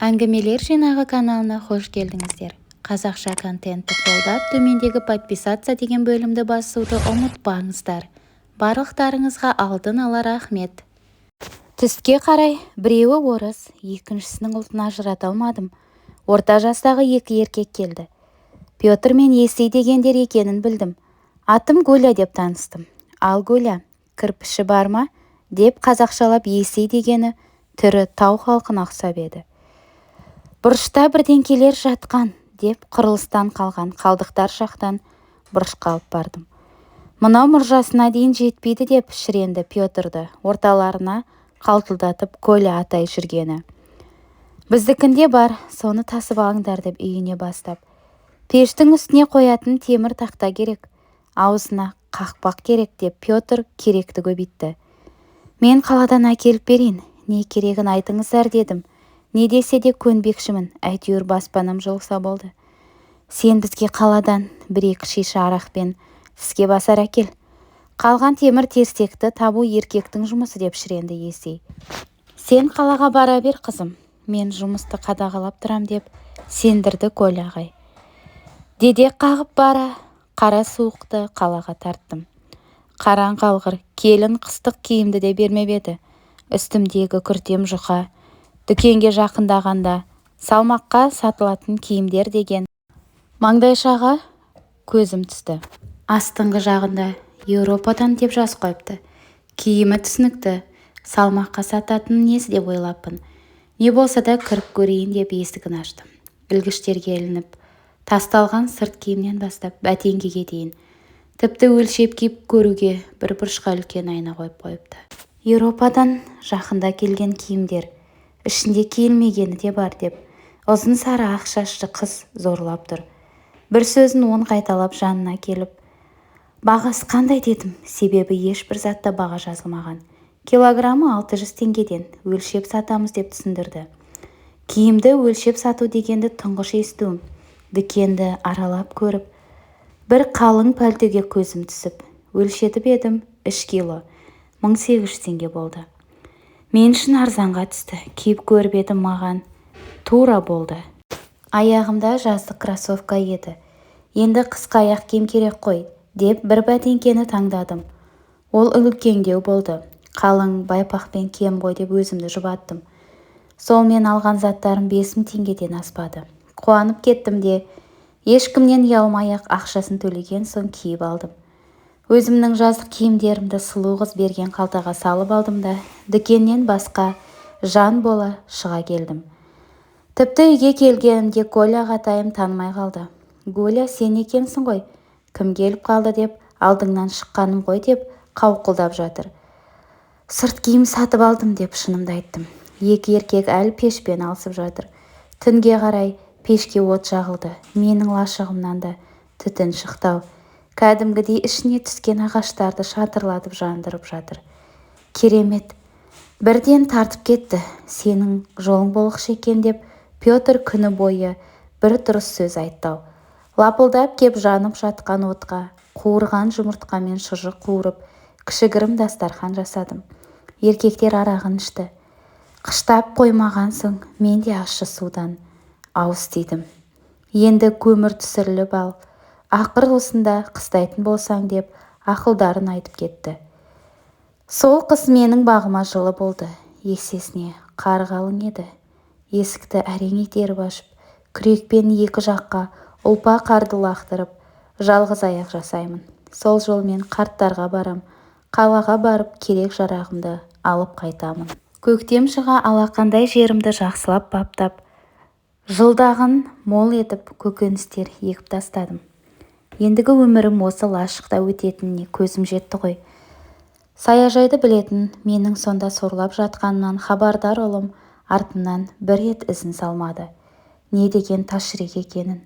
Әңгімелер жинағы каналына қош келдіңіздер! Қазақша контентті қолдап, төмендегі подписаться деген бөлімді басуды ұмытпаңыздар. Барлықтарыңызға алдын ала рахмет! Түске қарай біреуі орыс, екіншісінің ұлтын ажырата алмадым, орта жастағы екі еркек келді. Петр мен Есей дегендер екенін білдім. Атым Гуля деп таныстым. Ал, Гуля, кірпіші бар ма? Деп қазақшалап Есей дегені түрі тау халқына ұқсап еді. Бұрышта бірдеңкелер жатқан деп құрылыстан қалған қалдықтар жақтан бұрышқа алып бардым. Мынау мұржасына дейін жетпейді деп шіренді Петрді орталарына қалтылдатып Коля атай жүргені. Біздікінде бар, соны тасып алыңдар деп үйіне бастап. Пештің үстіне қоятын темір тақта керек, аузына қақпақ керек деп Петр керекті көбейтті. Мен қаладан әкеліп берейін, не керегін айтыңыздар дедім. Не десе де көнбекшімін, әйтеуір баспанам жылыса болды. Сен бізге қаладан бір-екі шише арақ пен тіске басар әкел. Қалған темір терсекті табу еркектің жұмысы деп шіренді Есей. Сен қалаға бара бер, қызым, мен жұмысты қадағалап тұрам деп сендірді Коля ағай. Дедек қағып бара, қара суықты қалаға тарттым. Қараң қалғыр, келін қыстық киімді де бермеп еді. Үстімдегі күртем жұқа. Дүкенге жақындағанда салмаққа сатылатын киімдер деген маңдайшаға көзім түсті. Астыңғы жағында Еуропадан деп жазып қойыпты. Киімі түсінікті, салмаққа сататыны несі деп ойлаппын. Не болса да кіріп көрейін деп есігін аштым. Ілгіштерге ілініп, тасталған сырт киімнен бастап бәтеңкеге дейін. Тіпті өлшеп киіп көруге бір бұрышқа үлкен айна қойып қойыпты. Еуропадан жақында келген киімдер, ішінде киілмегені де бар деп, ұзын сары ақ шашты қыз зорлап тұр. Бір сөзін он қайталап жанына келіп, бағасы қандай дедім, себебі ешбір затта баға жазылмаған. Килограммы 600 теңгеден, өлшеп сатамыз деп түсіндірді. Киімді өлшеп сату дегенді тұңғыш естуім. Дүкенді аралап көріп, бір қалың пәлтөге көзім түсіп, өлшетіп едім, 3 кило, 1800 теңге болды. Мен үшін арзанға түсті, киіп көріп едім маған тура болды. Аяғымда жаздық кроссовка еді. Енді қысқа аяқ киім керек қой, деп бір бәтеңкені таңдадым. Ол үлкендеу болды. Қалың байпақпен кием ғой деп өзімді жұбаттым. Сол мен алған заттарым 5000 теңгеден аспады. Қуанып кеттім де, ешкімнен ұялмай-ақ ақшасын төлеген соң киіп алдым. Өзімнің жаздық киімдерімді сұлу қыз берген қалтаға салып алдым да, дүкеннен басқа жан бола шыға келдім. Тіпті үйге келгенімде Коля ағатайым танымай қалды. Гуля, сен екенсің ғой, кім келіп қалды деп, алдыңнан шыққаным ғой деп қауқылдап жатыр. Сырт киім сатып алдым деп шынымды айттым. Екі еркек әлі пешпен алысып жатыр. Түнге қарай пешке от жағылды. Менің лашығымнан да түтін шықты-ау. Кәдімгідей ішіне түскен ағаштарды шатырлатып жандырып жатыр. Керемет. Бірден тартып кетті. Сенің жолың болғыш екен деп Петр күні бойы бір дұрыс сөз айтты-ау. Лапылдап кеп жанып жатқан отқа қуырған жұмыртқамен шұжық қуырып, кішігірім дастархан жасадым. Еркектер арағын ішті. Қыштап қоймаған соң мен де ащы судан ауыз тидім. Енді көмір түсіріліп ал, ақыр осында қыстайтын болсаң деп ақылдарын айтып кетті. Сол қыс менің бағыма жылы болды. Есесіне қар қалың еді. Есікті әрең итеріп ашып, күрекпен екі жаққа ұлпа қарды лақтырып, жалғыз аяқ жасаймын. Сол жолмен қарттарға барам, қалаға барып керек жарағымды алып қайтамын. Көктем шыға алақандай жерімді жақсылап баптап, жылдағын мол етіп көкөністер егіп тастадым. Ендігі өмірім осы лашықта өтетініне көзім жетті ғой. Саяжайды білетін, менің сонда сорлап жатқанымнан хабардар ұлым артымнан бір рет ізін салмады. Не деген тас жүрек екенін.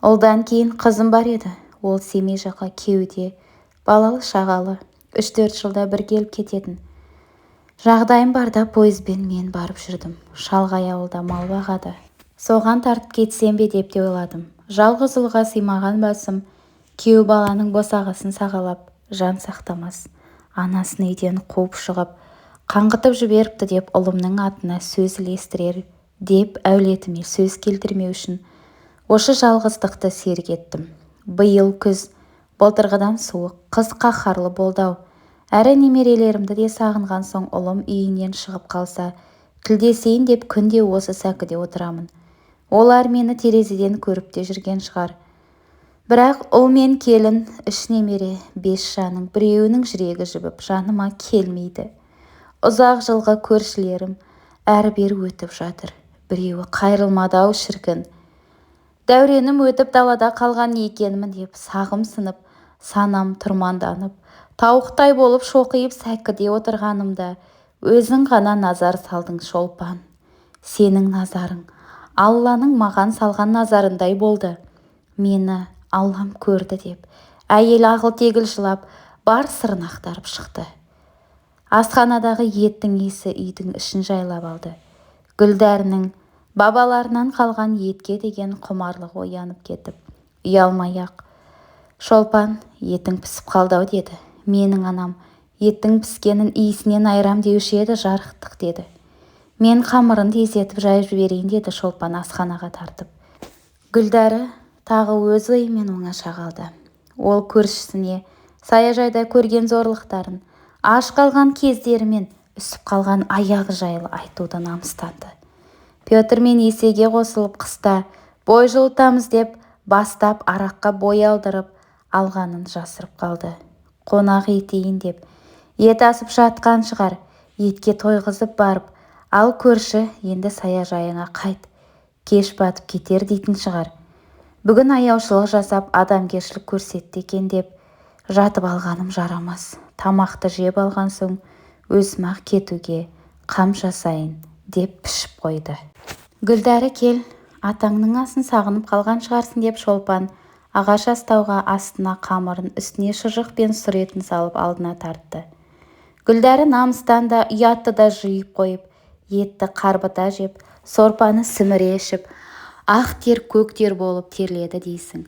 Ұлдан кейін қызым бар еді. Ол Семей жаққа кеуде, балалы шағалы, 3-4 жылда бір келіп кететін. Жағдайым барда пойызбен мен барып жүрдім. Шалғай ауылда мал бағады. Соған тартып кетсем бе деп те ойладым. Жалғыз ұлға сыймаған басым, күйеу баланың босағасын сағалап, жан сақтамас. Анасын үйден қуып шығып, қаңғытып жіберіпті деп ұлымның атына сөз ілестірер Деп әулетіме сөз келтірмеу үшін осы жалғыздықты серік еттім. Биыл күз былтырғыдан суық, қыс қаһарлы болды-ау. Әрі немерелерімді де сағынған соң ұлым үйінен шығып қалса, тілдесейін деп күнде осы сәкіде отырамын. Олар мені терезеден көріп те жүрген шығар. Бірақ ұл мен келін, үш немере, бес жанның біреуінің жүрегі жібіп жаныма келмейді. Ұзақ жылғы көршілерім әрі-бері өтіп жатыр. Біреуі қайырылмады-ау шіркін. Дәуренім өтіп далада қалған екенмін деп сағым сынып, санам тұрманданып, тауықтай болып шоқиып сәкіде отырғанымда өзің ғана назар салдың, Шолпан. Сенің назарың Алланың маған салған назарындай болды. Мені Аллам көрді деп, әйел ағыл-тегіл жылап, бар сырын ақтарып шықты. Асханадағы еттің иісі үйдің ішін жайлап алды. Гүлдәрінің бабаларынан қалған етке деген құмарлығы оянып кетіп, ұялмай-ақ, «Шолпан, етің пісіп қалды-ау» деді. «Менің анам еттің піскенін иісінен айырам деуші еді, жарықтық» деді. «Мен қамырын тездетіп жайып жіберейін» деді Шолпан асханаға тартып. Гүлдәрі тағы өз ойымен оңаша қалды. Ол көршісіне саяжайда көрген зорлықтарын, аш қалған кездері мен үсіп қалған аяғы жайлы айтуды намыстанды. Петрмен есеге қосылып қыста бой жылытамыз деп бастап араққа бой алдырып алғанын жасырып қалды. Қонақ етейін деп ет асып жатқан шығар, етке тойғызып барып, ал көрші енді саяжайыңа қайт, кеш батып кетер дейтін шығар. Бүгін аяушылық жасап адамгершілік көрсетті екен деп жатып алғаным жарамас. Тамақты жеп алған соң өзім-ақ кетуге қам жасайын деп пішіп қойды. Гүлдәрі кел, атаңның асын сағынып қалған шығарсың деп Шолпан ағаш астауға астына қамырын, үстіне шұжық пен сұр етін салып алдына тартты. Гүлдәрі намыстан да ұятты да жиып қойып, етті қарбыта жеп, сорпаны сіміре ішіп, ақ тер көк тер болып терледі дейсің.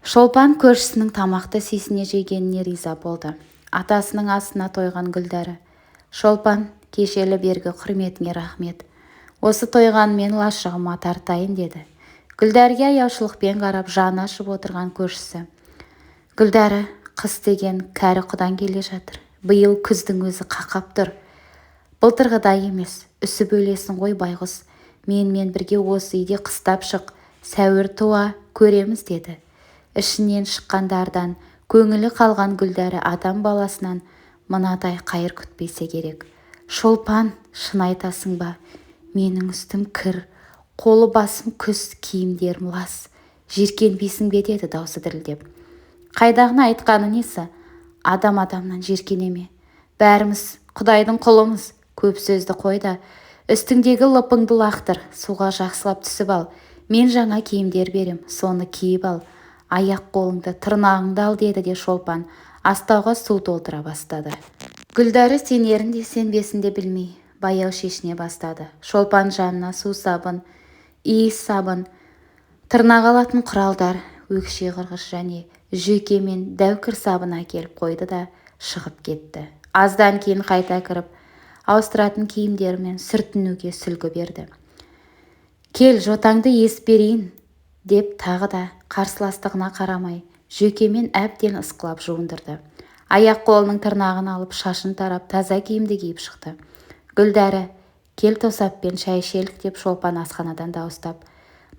Шолпан көршісінің тамақты сүйсіне жегеніне риза болды. Атасының асына тойған Гүлдәрі: «Шолпан, кешелі бергі құрметіңе рахмет. Осы тойғанмен лашығыма тартайын» деді. Гүлдәріге аяушылықпен қарап, жаны ашып отырған көршісі: «Гүлдәрі, қыс деген кәрі құдан келе жатыр. Биыл күздің өзі қақап тұр. Былтырғыдай емес, үсіп өлесің ғой байғұс. Менімен бірге осы үйде қыстап шық, сәуір туа көреміз» деді. Ішінен шыққандардан көңілі қалған Гүлдәрі адам баласынан мынадай қайыр күтпесе керек. «Шолпан, шын айтасың ба? Менің үстім кір, қолы басым күс, киімдерім лас. Жеркенбейсің бе?» деді даусы дірілдеп. «Қайдағыны айтқаны несі? Адам адамнан жеркене ме? Бәріміз Құдайдың құлымыз. Көп сөзді қой да, үстіңдегі лыпыңды лақтыр, суға жақсылап түсіп ал. Мен жаңа киімдер берем, соны киіп ал. Аяқ қолыңды, тырнағыңды ал» деді де Шолпан астауға су толтыра бастады. Гүлдәрі сенерін де сенбесін де білмей, баяу шешіне бастады. Шолпан жанына су сабын, иіс сабын, тырнақ алатын құралдар, өкше қырғыш және жүйке мен дәукір сабын әкеліп қойды да шығып кетті. Аздан кейін қайта кіріп, ауыстыратын киімдерімен сүртінуге сүлгі берді. «Кел, жотаңды есіп берейін» деп тағы да қарсыластығына қарамай, жүйкемен әбден ысқылап жуындырды. Аяқ қолының тырнағын алып, шашын тарап, таза киімді киіп шықты. Гүлдәрі, кел тосаппен шай ішелік деп Шолпан асханадан дауыстап,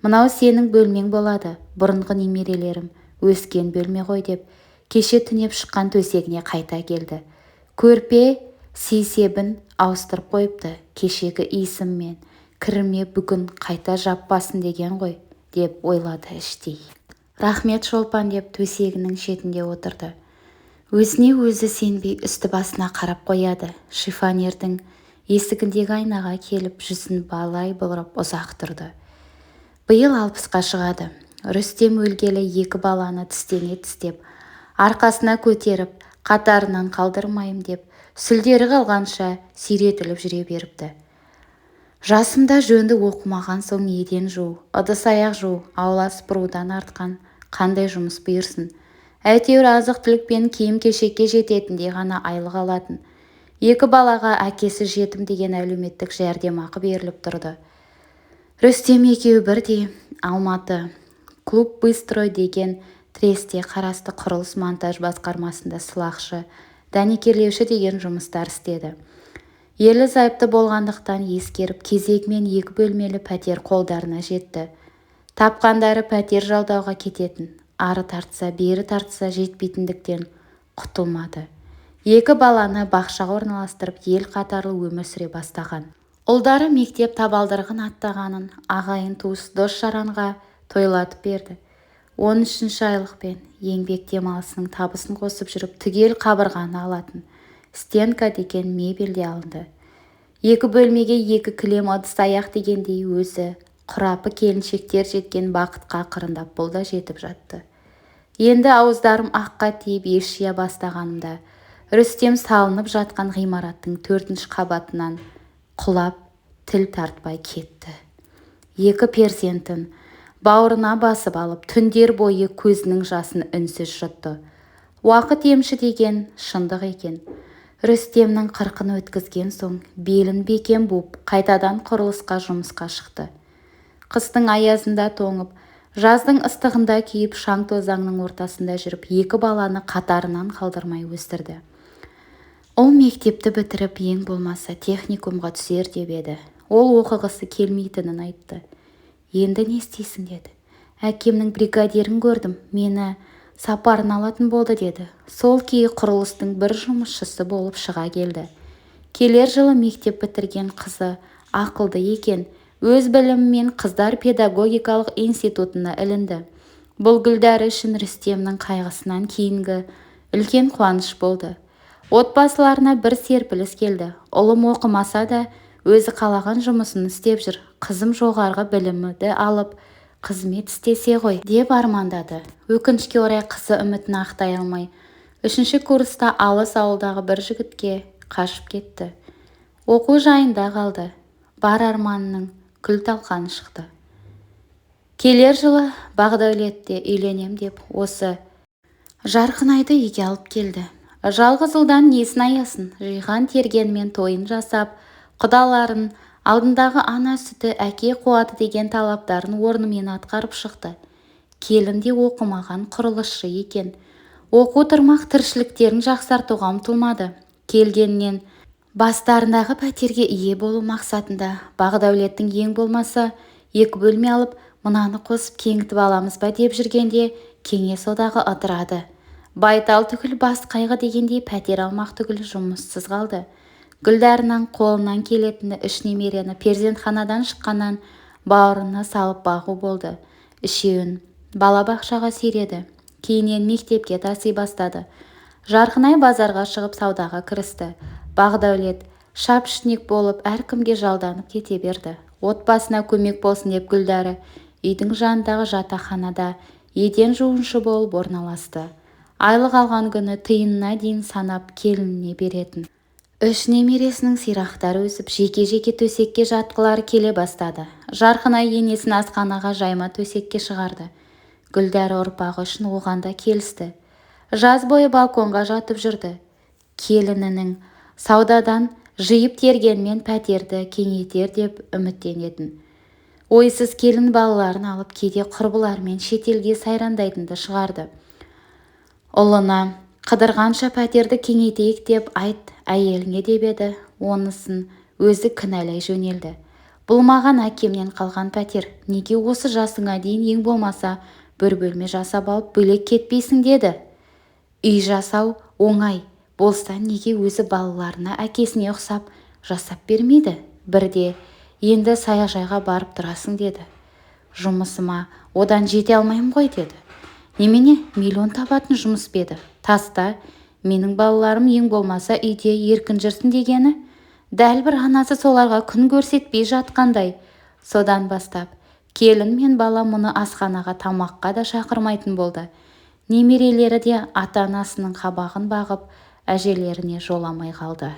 «Мынау сенің бөлмең болады, бұрынғы немерелерім өскен бөлме ғой» деп кеше түнеп шыққан төсегіне қайта келді. Көрпе сейсебін ауыстырып қойыпты. Кешегі иісіммен кіріме бүгін қайта жаппасын деген ғой деп ойлады іштей. «Рахмет, Шолпан» деп төсегінің шетінде отырды. Өзіне өзі сенбей үсті басына қарап қояды. Шифонердің есігіндегі айнаға келіп жүзін балай бұрып ұзақ тұрды. Биыл 60-қа шығады. Рүстем өлгелі екі баланы тістене тістеп, арқасына көтеріп, қатарынан қалдырмайым деп, сүлдері қалғанша сүйретіліп жүре беріпті. Жасымда жөнді оқымаған соң еден жуу, ыдыс-аяқ жуу, аула сыпырудан артқан қандай жұмыс бұйырсын. Әйтеуір азық-түлік пен киім-кешекке жететіндей ғана айлық алатын. Екі балаға әкесі жетім деген әлеуметтік жәрдемақы беріліп тұрды. Рүстем екеуі бірдей Алматы Клубстрой деген тресте қарасты құрылыс-монтаж басқармасында сылақшы, дәнекерлеуші деген жұмыстар істеді. Ерлі-зайыпты болғандықтан ескеріп кезегімен екі бөлмелі пәтер қолдарына жетті. Тапқандары пәтер жалдауға кететін. Ары тартса, бері тартса жетпейтіндіктен құтылмады. Екі баланы бақшаға орналастырып, ел қатарлы өмір сүре бастаған. Ұлдары мектеп табалдырығын аттағанын ағайын-туыс, дос-жаранға тойлатып берді. 13-ші айлықпен еңбек демалысының табысын қосып жүріп түгел қабырғаны алатын стенка деген мебель де алынды. Екі бөлмеге екі кілем ыдыс-аяқ дегендей өзі құрапы келіншектер жеткен бақытқа ақырындап бұл да жетіп жатты. Енді ауыздарым аққа тиіп ес жия бастағанымда Рүстем салынып жатқан ғимараттың 4-ші қабатынан құлап тіл тартпай кетті. Екі перзентін бауырына басып алып, түндер бойы көзінің жасын үнсіз жұтты. Уақыт емші деген шындық екен. Рүстемнің 40-ын өткізген соң белін бекем буып, қайтадан құрылысқа жұмысқа шықты. Қыстың аязында тоңып, жаздың ыстығында күйіп, шаң тозаңның ортасында жүріп, екі баланы қатарынан қалдырмай өсірді. Ол мектепті бітіріп, ең болмаса техникумға түсер деп еді. Ол оқығысы келмейтінін айтты. Енді не істейсің деді. Әкемнің бригадирін көрдім, мені сапарын алатын болды деді. Сол күйі құрылыстың бір жұмысшысы болып шыға келді. Келер жылы мектеп бітірген қызы ақылды екен, өз білімімен қыздар педагогикалық институтына ілінді. Бұл Гүлдәрі үшін Рүстемнің қайғысынан кейінгі үлкен қуаныш болды. Отбасыларына бір серпіліс келді. Ұлым оқымаса да өзі қалаған жұмысын істеп жүр. Қызым жоғарғы білімді алып, қызмет істесе ғой деп армандады. Өкінішке орай қызы үмітін ақтай алмай, 3-ші курста алыс ауылдағы бір жігітке қашып кетті. Оқу жайында қалды. Бар арманының күл-талқаны шықты. Келер жылы Бағдәулетте үйленем деп осы Жарқынайды үйге алып келді. Жалғыз ұлдан несін аясын, жиған тергенмен тойын жасап, құдаларын алдындағы ана сүті әке қуаты деген талаптарын орнымен атқарып шықты. Келін де оқымаған құрылысшы екен. Оқу тұрмақ тіршіліктерін жақсартуға ұмтылмады. Келгеннен бастарындағы пәтерге ие болу мақсатында Бағдәулеттің ең болмаса екі бөлме алып, мынаны қосып кеңітіп аламыз ба деп жүргенде кеңес одағы ыдырады. Байтал түгіл бас қайғы дегендей пәтер алмақ түгіл жұмыссыз қалды. Гүлдәрінің қолынан келетіні үш немерені перзентханадан шыққаннан бауырына салып бағу болды. Үшеуін балабақшаға сүйреді. Кейіннен мектепке таси бастады. Жарқынай базарға шығып саудаға кірісті. Бағдәулет шапшник болып әркімге жалданып кете берді. Отбасына көмек болсын деп Гүлдәрі үйдің жанындағы жатақханада еден жуыншы болып орналасты. Айлық алған күні тиынына дейін санап келініне беретін. Үш немересінің сирақтары өсіп, жеке-жеке төсекке жатқылары келе бастады. Жарқынай енесін асханаға жайма төсекке шығарды. Гүлдәрі ұрпағы үшін оған да келісті. Жаз бойы балконға жатып жүрді. Келінінің саудадан жиып тергенмен пәтерді кеңейтер деп үміттенетін. Ойсыз келін балаларын алып кейде құрбыларымен шетелге сайрандайтынды шығарды. Ұлына қыдырғанша пәтерді кеңейтейік деп айт әйеліңе деп еді, онысын өзі кінәлай жөнелді. Бұл маған әкемнен қалған пәтер, неге осы жасыңа дейін ең болмаса бір бөлме жасап алып бөлек кетпейсің деді. Үй жасау оңай болса неге өзі балаларына әкесіне ұқсап жасап бермейді? Бірде енді саяжайға барып тұрасың деді. Жұмысыма одан жете алмаймын ғой деді. Немене миллион табатын жұмыс беді? Таста менің балаларым ең болмаса үйде еркін жүрсін дегені. Дәл бір анасы соларға күн көрсетпей жатқандай. Содан бастап келін мен бала мұны асханаға тамаққа да шақырмайтын болды. Немерелері де ата-анасының қабағын бағып, әжелеріне жоламай қалды.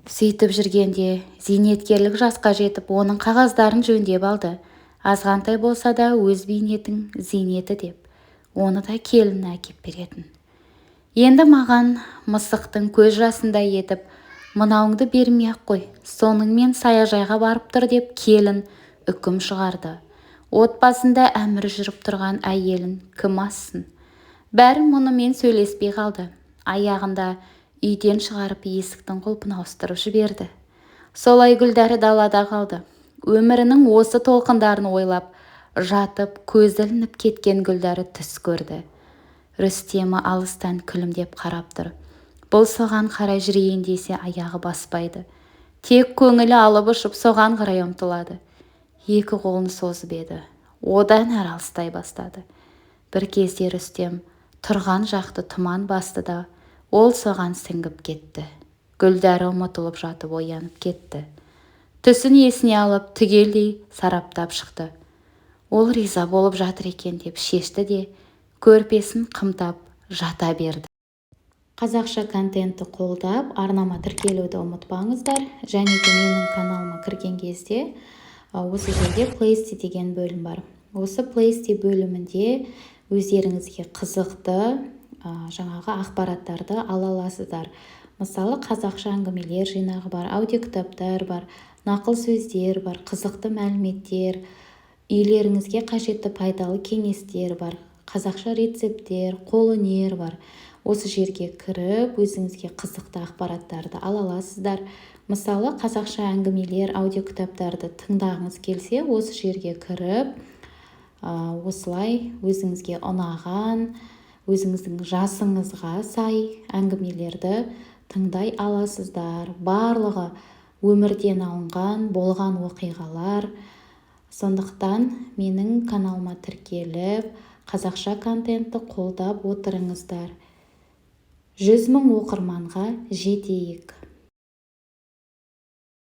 Сөйтіп жүргенде зейнеткерлік жасқа жетіп, оның қағаздарын жөндеп алды. Азғантай болса да өз бейнетің зейнеті деп, оны да келіні әкеп беретін. Енді маған мысықтың көз жасындай етіп, мынауыңды бермей-ақ қой, соныңмен саяжайға барып тұр деп келін Үкім шығарды. Отбасында әмір жүріп тұрған әйелін кім ассын? Бәрі мұнымен сөйлеспей қалды. Аяғында үйден шығарып, есіктің құлпын ауыстырып жіберді. Солай Гүлдәрі далада қалды. Өмірінің осы толқындарын ойлап жатып, көзі ілініп кеткен Гүлдәрі түс көрді. Рүстемі алыстан күлімдеп қарап тұр. Бұл соған қарай жүрейін десе, аяғы баспайды. Тек көңілі алып ұшып, соған қарай ұмтылады. Екі қолын созып еді, одан әрі алыстай бастады. Бір кезде Рүстем тұрған жақты тұман басты да, ол соған сіңгіп кетті. Гүлдәрі ұмытылып жатып оянып кетті. Түсін есіне алып, түгелдей сараптап шықты. Ол риза болып жатыр екен деп шешті де, көрпесін қымтап жата берді. Қазақша контентті қолдап, арнама тіркелуді ұмытпаңыздар. Және де менің каналыма кірген кезде осы жерде «Плейлисты» деген бөлім бар. Осы «Плейлисты» бөлімінде өздеріңізге қызықты жаңағы ақпараттарды ала аласыздар. Мысалы, қазақша әңгімелер жинағы бар, аудиокітаптар бар, нақыл сөздер бар, қызықты мәліметтер, үйлеріңізге қажетті пайдалы кеңестер бар, қазақша рецепттер, қолөнер бар. Осы жерге кіріп, өзіңізге қызықты ақпараттарды ала аласыздар. Мысалы, қазақша әңгімелер, аудиокітаптарды тыңдағыңыз келсе, осы жерге кіріп, осылай өзіңізге ұнаған, өзіңіздің жасыңызға сай әңгімелерді тыңдай аласыздар. Барлығы өмірден алынған, болған оқиғалар. Сондықтан менің каналыма тіркеліп, қазақша контентті қолдап отырыңыздар. 100 000 оқырманға жетейік.